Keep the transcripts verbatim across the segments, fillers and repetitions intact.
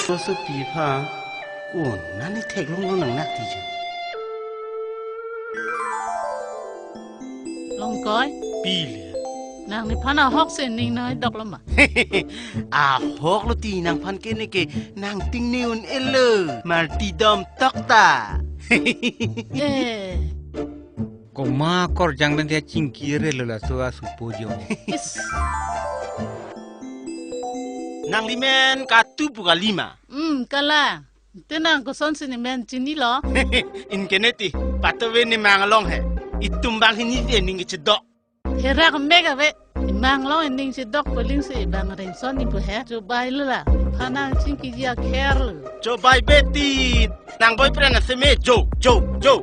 Sopi aphan, oh, nani theklonglo nang nak ti jo. Longkoi. Pile. Nang nephan ahok si ning nangdoklo ma? Ahok lo ti nangphan ke neke nangting ni un-elo. Marti dom tok ta. Eh. Komat korjang pen dia chingki relo laso asupo jo. Is. Nangli men katu pu kali ma? Hmm, kalang. Te nang kosonsi nemen chinilo? Anke ne ti, patuve nemang along he. Itum banghini si ening kechedok. Herak mek ave. Nemang along ening chedok poling si bang rengson ni pu he. Chobai lo la. Phanang chingkiji akher lo. Chobai beti. Nang boyfriend aseme jo, jo, jo.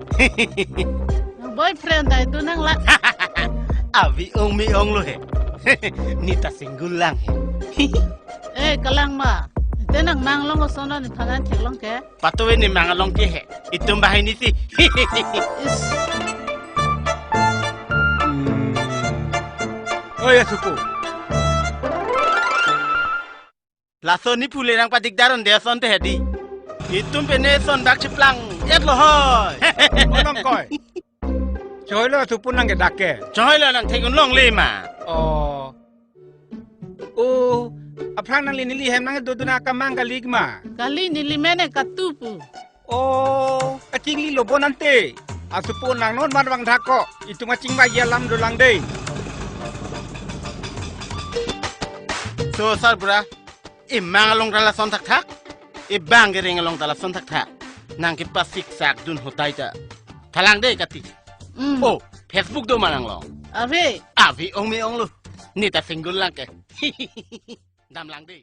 Nang boyfriend dai tu nang la. Avi ong me-ong lo he. Neta single lang he. Eh, kalang ma. Te nangmang along koson lo nephan an theklong ke? Patuve nemang along ke he. Itum banghini si. Is. Hmm. Oh ya, suku. Laso ni pule nangpadikdar un-e ason te hedi. Itum pen ne son bak chiplang etlo hoi. Onong koi. Choi lo asupo nang ke dak ke. Choi lo nang theklong longle ma. Oh. Oh, aphrang nangli neli hem nangdodun akamang kali ma? Kali, neli men e katu pu. Oh, kachingli lo bon ante. Asupo nang non mar bang dhak ko. Itum kachingvai alam dolang dei. So, sarbura, emang along ta lason thakthak. Ebang kereng along ta lason thakthak. Nang kepasik sak dun hotai ta. Thalang dei kati. Hmm. Oh, Facebook do ma nang along? Ave. Avi ong me-ong lo. Neta single lang ke. Damlang dei.